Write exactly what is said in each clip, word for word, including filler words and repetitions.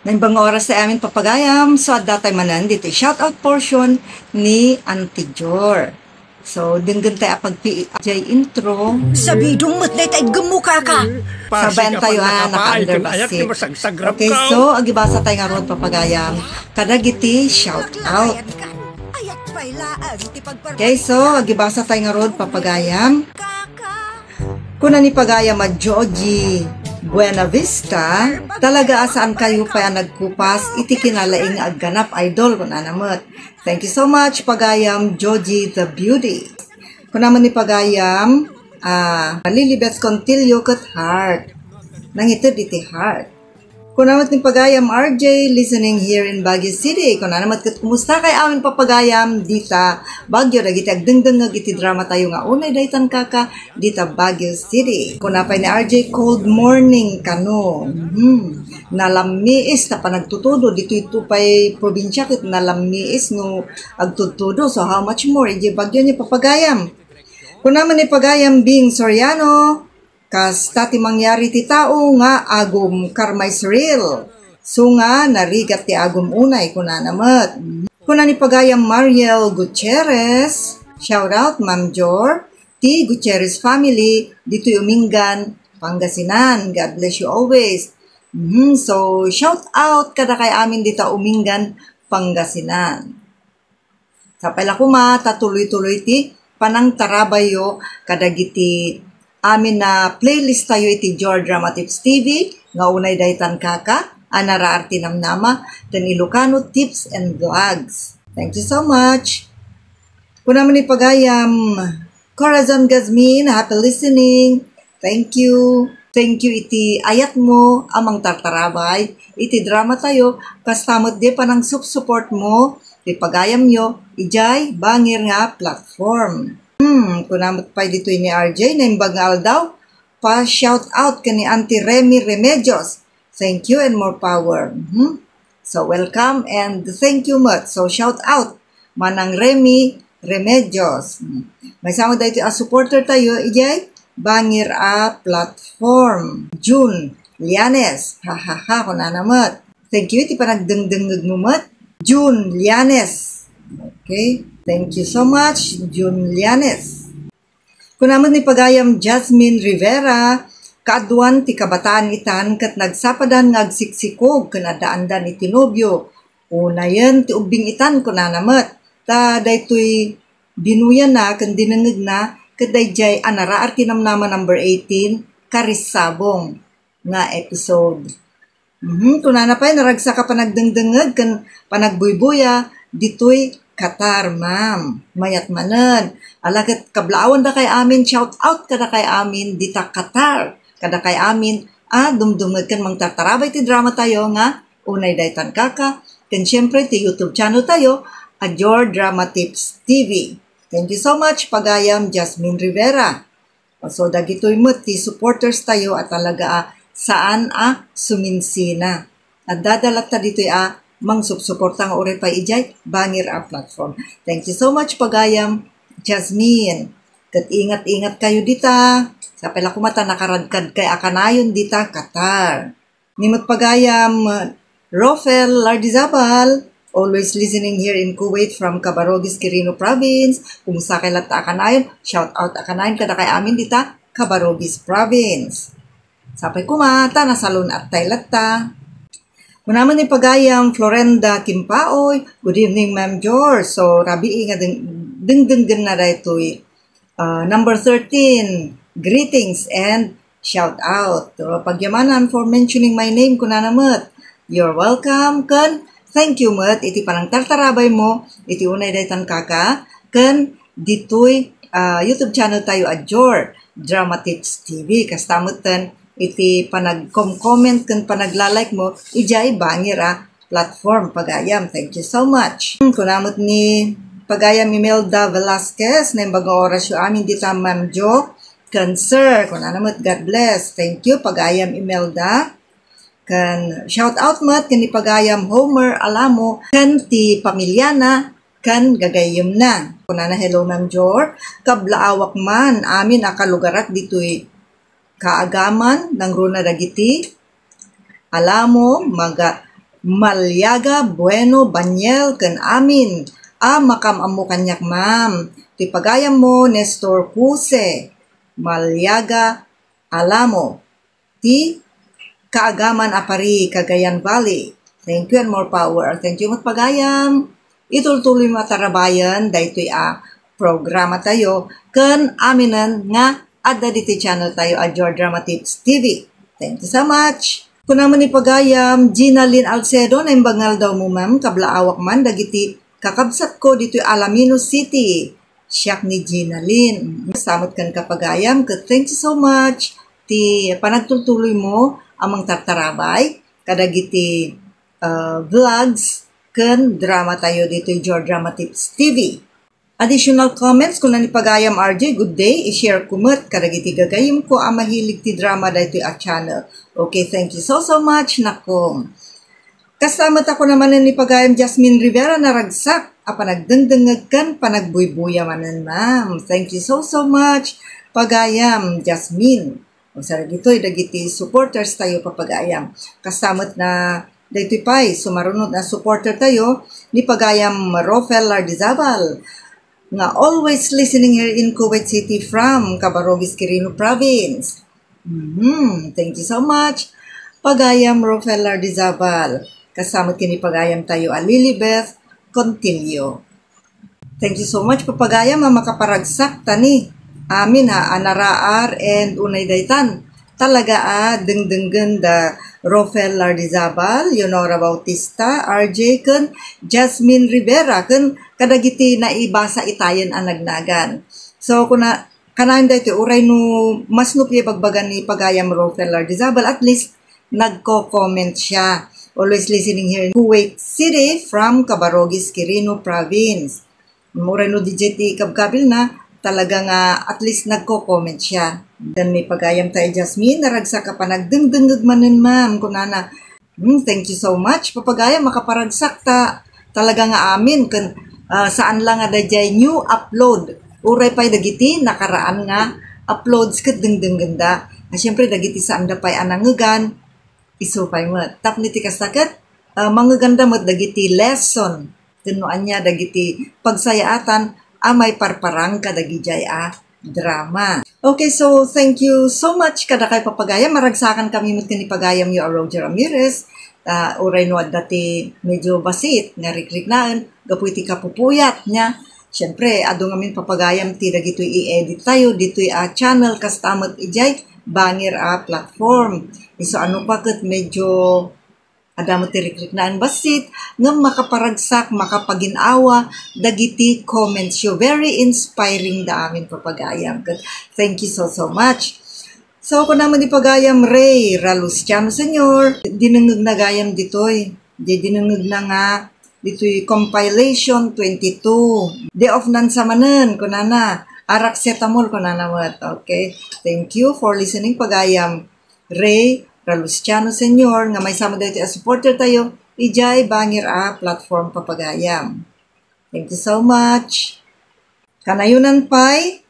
Naimbag nga oras tay amin, papagayam. So, adda tay manen ditoy shoutout portion ni Auntie Jor. So, denggen tay a pagpii jay intro. Sabidong met dayta iggemmo, kaka. Sabayan tayo, ah, naka-underpass. Okay, so, agibasa tay ngarud, papagayam, kadagiti shoutout. Okay, so, agibasa tay ngarud, papagayam. Kuna ni pagayam a Joji Buenavista, talaga a saan kayo pay a nagkupas iti kinalaing nga agganap, idol, kunana met. Thank you so much, pagayam Joji the Beauty. Kuna met ni pagayam, ah, Lilibet Contillo ket heart. Nangited iti heart. Kuna met ni pagayam R J, listening here in Baguio City. Kunana met ket, kumusta kay amin, papagayam, dita Baguio, dagiti agdengdengngeg iti drama tayo nga Unay Daytan Kaka, dita Baguio City. Kuna pay ni R J, cold morning kano. Mhm. Nalammiis ta panagtutudo, ditoy pay probinsya ket nalammiis no agtudtudo. So, how much more idiay Baguio ni, papagayam? Kuna met ni pagayam Bing Soriano, kasta ti mangyari ti tao nga agum karma is real. So nga narigat ti agum unay, kunana met. Kuna ni pagayam Mariel Gutierrez, shout out, Ma'am Jor, ti Gutierrez family, ditoy Umingan, Pangasinan. God bless you always. Mhm, so, shout out kadakay amin dita Umingan, Pangasinan. Sapay la koma ta tuloy-tuloy ti panangtarabayyo kadagiti amin a playlist tayo iti Jor Drama Tips T V nga Unay Daytan Kaka, Anaraar ti Namnama, ken Ilocano Tips and Vlogs. Thank you so much. Kuna met ni pagayam, Corazon Gazmin, happy listening. Thank you. Thank you iti ayatmo a mangtartarabay iti drama tayo, kasta met di panangsupsuportmo ti pagayamyo idiay bangir nga platform. Hmm, kuna met pay ditoy ni R J, naimbag nga aldaw, pa-shout out ken ni Auntie Remy Remedios. Thank you and more power. Mhm. So, welcome and thank you met. So, shout out, Manang Remy Remedios. Hmm. Maysa met daytoy a supporter tayo, idiay bangir a platform. June Lianes. Ha, ha, ha, kunana met. Thank you iti panagdengdengngegmo met. June Lianes. Okay. Thank you so much, June Lianes. Kuna met ni pagayam Jasmine Rivera, kaaduan ti kabataan itan ket nagsapadan nga agsiksikog ken addaandan iti nobio. Unayen ti ubbing itan, kunana met. Ta daytoy binuyana ken dinengngegna ket daydiay Anaraar ti Namnama number eighteen, Karissabong nga episode. Mhm, kunana pay, naragsak a panagdengdengngeg ken panagbuybuya ditoy Qatar, ma'am. Mayat manen. Ala ket kablaawandakay amin, shout out kadakay amin dita Qatar. Kadakay amin a dumdumngeg ken mangtartarabay ti drama tayo nga Unay Daytan Kaka, ken siempre ti YouTube channel tayo a Jor Drama Tips T V. Thank you so much, pagayam Jasmine Rivera. So, dagitoy met ti supporters tayo a talaga a saan a suminsina. Adda latta ditoy a mangsupsuporta nga uray pay idiay bangir a platform. Thank you so much, pagayam Jasmine. Ket ingat-ingat kayo dita. Sapay la koma ta nakaradkadkay a kanayon dita Qatar. Ni met pagayam, Rofel Lardizabal, always listening here in Kuwait from Cabarogis, Quirino Province. Kumusta kay latta a kanayon? Shout out a kanayon kadakay amin dita Cabarogis Province. Sapay koma ta nasalun-attay latta. Kuna met ni pagayam Florenda Kimpaoy, "Good evening, Ma'am Jor." So, rabii nga deng-, dengdenggenna daytoy. Ah, number thirteen, greetings and shout out. So, pagyamanan for mentioning my name, kunana met. You're welcome, ken thank you met iti panangtartarabaymo iti Unay Daytan Kaka, ken ditoy, ah, YouTube channel tayo a Jor Drama Tips T V. Kasta metten iti panag-com-comment ken panagla-like mo idiay bangir a platform, pagayam. Thank you so much. Hmm, kuna met ni pagayam Imelda Velasquez, naimbag nga orasyo amin dita, Ma'am Jo ken Sir. Kunana met, "God bless." Thank you, pagayam Imelda. Ken shout out met ken ni pagayam Homer Alamo ken ti pamilyana ken gagayyemna. Kunana, "Hello, Ma'am Jor. Kablaawak man amin a kalugarak ditoy Kaagaman, nangruna dagiti Alamo, maga-, Maliaga Bueno Baniel ken amin a makaam-ammo kaniak, ma'am. Ti pagayammo, Nestor Cuse, Maliaga Alamo, ti kaagaman a pari, Cagayan Valley. Thank you and more power. Thank you met pagayam. Itultuloy mo a tarabayen daytoy a programa tayo ken aminen nga adda ditoy channel tayo a Your Drama Tips T V. Thank you so much. Kuna met ni pagayam, Gina Lynn Alcedo, naimbag nga aldawmo, ma'am, kablaawak man dagiti kakabsatko ditoy Alaminos City. Siak ni Gina Lynn. Kasta met ken ka pagayam, ket thank you so much ti panagtultuloymo a mangtartarabay kadagiti, ah, vlogs ken drama tayo ditoy Your Drama Tips T V. Additional comments, kuna ni pagayam R J, "Good day, i-share ko met kadagiti gagayemko a mahilig ti drama daytoy a channel." Okay, thank you so, so much, nakong. Kasta met a kuna manen ni pagayam Jasmine Rivera, "Naragsak a panagdengdengngeg ken panagbuybuya manen, ma'am." Thank you so, so much, pagayam Jasmine. O, sa dagitoy dagiti supporters tayo, papagayam. Kasta met na daytoy pay, sumarunod a supporter tayo, ni pagayam Rofel Lardizabal, nga always listening here in Kuwait City from Cabarogis, Quirino Province. Mhm, thank you so much, pagayam Rofel Lardizabal. Kasta met ken ni pagayam tayo a Lilibeth Contillo. Thank you so much, papagayam, a makaparagsak ta ni amin a, a naraar and unay daytan. Talaga a dengdenggen da Rofel Lardizabal, Leonora Bautista, R J, ken Jasmine Rivera, ken kadagiti naibasa itayen a nagnagan. So, kuna, kanayon daytoy, uray no mas nupay bagbagan ni pagayam Rofel Lardizabal, at least nagko-comment siya. Always listening here in Kuwait City from Cabarogis, Quirino Province. Uray no diay ti ikabkabilna, talaga nga at least nagko-comment siya. Then ni pagayam tayo, Jasmine, "Naragsak a panagdengdengngeg manen, ma'am," kunana. Hmm, thank you so much. Papagayam, makaparagsak ta talaga nga amin ken, ah, saan la nga daydiay new upload. Uray pay dagiti nakaraan nga uploads ket dengdenggenda. Nga siyempre, dagiti saanda pay a nangngegan, isu pay met. Tapno iti kasta ket, ah, mangngeganda met dagiti lesson ken no ania dagiti pagsayaatan a maiparparang kadagidiay a drama. Okay, so thank you so much kadakayo, papagayam. Maragsakan kami met ken ni pagayamyo a Roger Ramirez. Ah, uray no adda ti medyo bassit nga rikriknaen gapu iti kapupuyat niya. Siyempre, adu ngamin, papagayam, ti dagitoy i-edit tayo ditoy a channel kasta met idiay bangir a platform. Isu a nupay ket medyo adda met ti rikriknaan bassit, ngem makaparagsak, makapagin-awa dagiti comments yo. Very inspiring da amin, papagayam. Ket thank you so, so much. So, kuna met ni pagayam Ray Ralustiano Senior, dinengngegna gayam ditoy. Di dinengngegna nga ditoy compilation twenty-two. Day of Nansa manen, kunana. Aracetamol, kunana met. Okay. Thank you for listening, pagayam Ray Ralustiano Senior, nga maysa met daytoy a supporter tayo, idiay bangir a platform, papagayam. Thank you so much. Kanayonan pay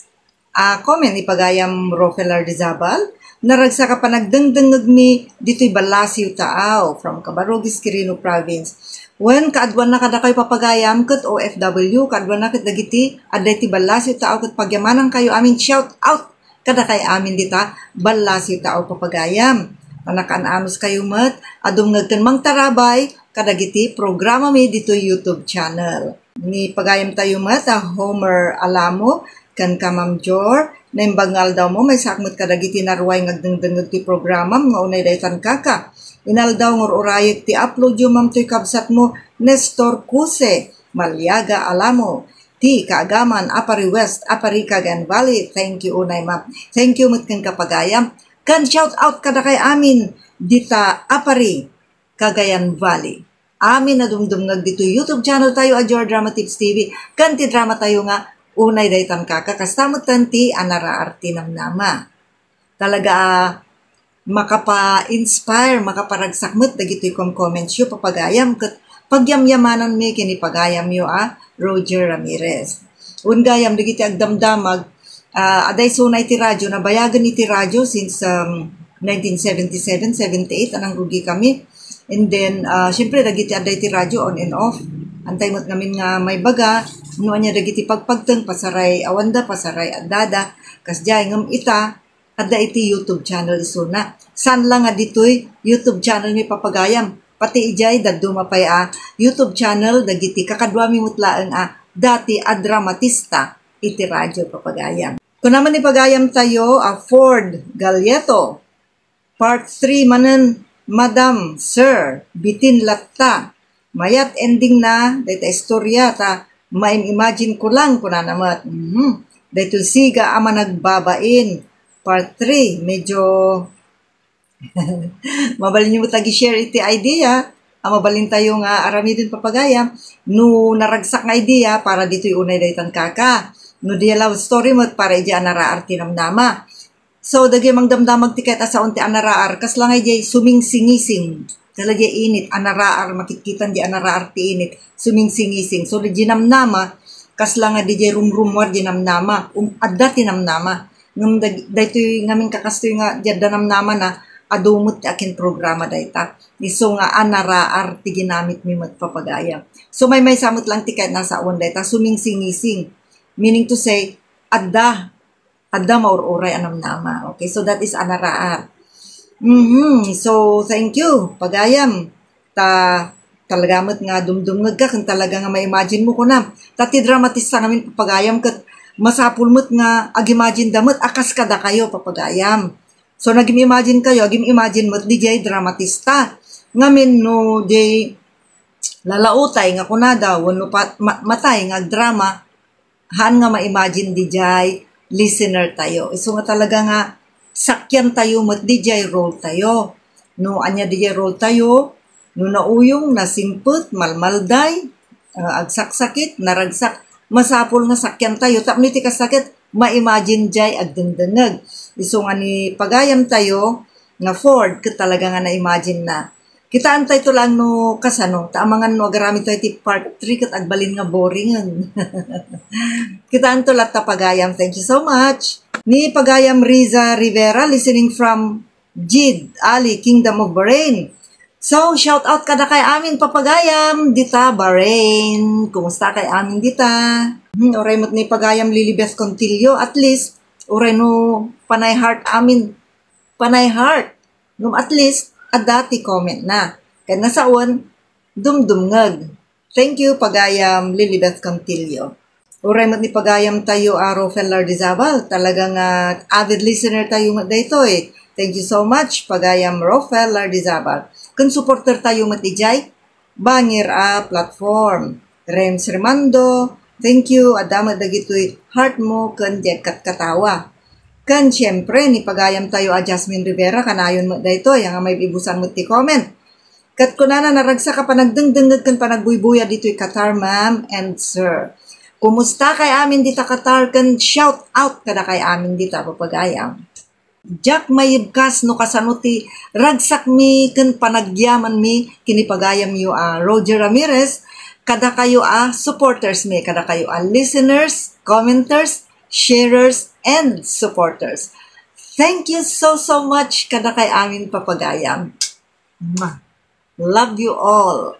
a comment ni pagayam Rofel Ardizabal, "Naragsak a panagdengdengngegmi ditoy Ballasiw, Taao, from Cabarogis, Quirino Province." Wen, kaaduanna kadakayo, papagayam, ket O F W, kaaduanna ket dagiti adda iti Ballasiw, Taao, ket pagyamanankayo amin. Shout out kadakay amin dita Ballasiw, Taao, papagayam. Pannakan-anos kayo met a dumngeg ken mangtarabay kadagiti programami ditoy YouTube channel. Ni pagayam tayo met a Homer Alamo ken ka, Ma'am Jor, naimbag nga aldawmo, maysaak met kadagiti naruay nga agdengdengngeg ti programam nga unay daytan kaka. Inaldaw nga ur-urayek ti upload yo, ma'am, toy kabsatmo, Nestor Cuse, Maliaga Alamo, ti kaagaman, Aparri West, Aparri, Cagayan Valley. Thank you unay, ma'am. Thank you met ken ka, pagayam. Ken shout out kadakay amin dita Aparri, Cagayan Valley. Amin a dumdumngeg ditoy YouTube channel tayo a Your Drama Tips T V, ken ti drama tayo nga Unay Daytan Kaka, kasta met ti Anaraar ti Namnama. Talaga a makapa-inspire, makaparagsak met dagitoy kom-comments yo, papagayam, ket pagyamyamananmi ken ni pagayamyo a Roger Ramirez. Wen gayam dagiti agdamdamag, ah, adda isuna iti radyo, nabayagen iti radyo since, um, nineteen seventy-seven, seventy-eight, a nangrugikami. And then, ah, siyempre, dagiti adda iti radyo on and off. Antay met ngamin nga maibaga, no ania dagiti pagpagteng, pasaray awanda, pasaray addada, kasdiay ngem ita, adda iti YouTube channel isuna. Saan la nga ditoy YouTube channel mi, papagayam. Pati idiay dadduma pay a YouTube channel dagiti kakaduami met laeng a dati a dramatista iti radyo, papagayam. Kuna man ni pagayam tayo a Ford Galleto, Part three manen, Madam, Sir, bitin latta. Mayat ending na dayta istorya ta maim-imagine ko lang, kunana met. Mhm. Daytoy siga a managbabain. Part three, medyo mabalin yo met agi share iti idea. A mabalin tayo nga aramiden, papagayam. No naragsak nga idea, para ditoy unay daytan kaka. No dia love story met, para idiay a naraar ti namnama. So, dagiti mangdamdamag ti ket a saon ti a naraar, kasla nga idiay sumingsingising. Kasla idiay init, a naraar, makitkitan di a naraar ti init, sumingsingising. So, di namnama, kasla nga di rumrumuar di namnama, um, adda ti namnama. Ngem dag-, daytoy ngamin kakastoy nga di adda namnama na, adu met ti akin programa dayta. Isu nga a naraar ti ginamit mi met, papagayam. So, maymaysa met lang ti ket a saon dayta, sumingsingising. Meaning to say, adda adda maur-uray a namnama. Okay, so that is a naraar. Mhm. So, thank you, pagayam. Ta, talaga met nga dumdumngegka ken talaga nga ma-imagine mo, kunam. Ta ti dramatista ngamin, papagayam, ket masapul met nga ag-imagine da met a kas kadakayo, papagayam. So, nagim-imagine kayo, agim-imagine met diay dramatista. Ngamin no diay lalautay nga kunada, wenno pa-, ma-, matay nga agdrama, haan nga ma-imagine diay listener tayo. Isu nga talaga nga sakian tayo met diay role tayo. No ania diay role tayo, no nauyong, nasingpet, malmalday, ah, agsaksakit, naragsak, masapul nga sakian tayo. Tapno iti kasta ket, ma-imagine diay agdengdengeg. Isu nga ni pagayam tayo nga Ford, ket talaga nga na-imagine na. Kitaan tayo to lang no kasano, ta amangan no agaramid tayo ti part three ket agbalin nga boringen. Kitaan to latta, pagayam. Thank you so much. Ni pagayam Riza Rivera, listening from Jid Ali, Kingdom of Bahrain. So, shout out kadakay amin, papagayam, dita Bahrain. Kumusta kay amin dita? Hmm, uray met ni pagayam Lilibeth Contillo, at least, uray no panay heart amin, panay heart. Ngem at least, adda ti comment na. Ken nasaon, dumdumngeg. Thank you, pagayam Lilibeth Contillo. Uray met ni pagayam tayo a Rofel Lardizabal. Talaga nga avid listener tayo met daytoy. Thank you so much, pagayam Rofel Lardizabal. Ken supporter tayo met idiay bangir a platform. Renz Remando, thank you. Adda met dagitoy heart mo ken diay katkatawa. Ken siyempre, ni pagayam tayo a Jasmine Rivera, kanayon met daytoy, nga maibusan met ti comment. Ket kunana, naragsak a panagdengdengngeg ken panagbuybuya ditoy Qatar, ma'am and sir. Kumusta kay amin dita Qatar ken shout out kadakay amin dita, papagayam. Diak maibkas no kasano ti ragsakmi ken panagyamanmi ken ni pagayamyo a Roger Ramirez, kadakayo a supporters mi, kadakayo a listeners, commenters, sharers, and supporters. Thank you so, so much kadakay amin, papagayam. Mwah. Love you all.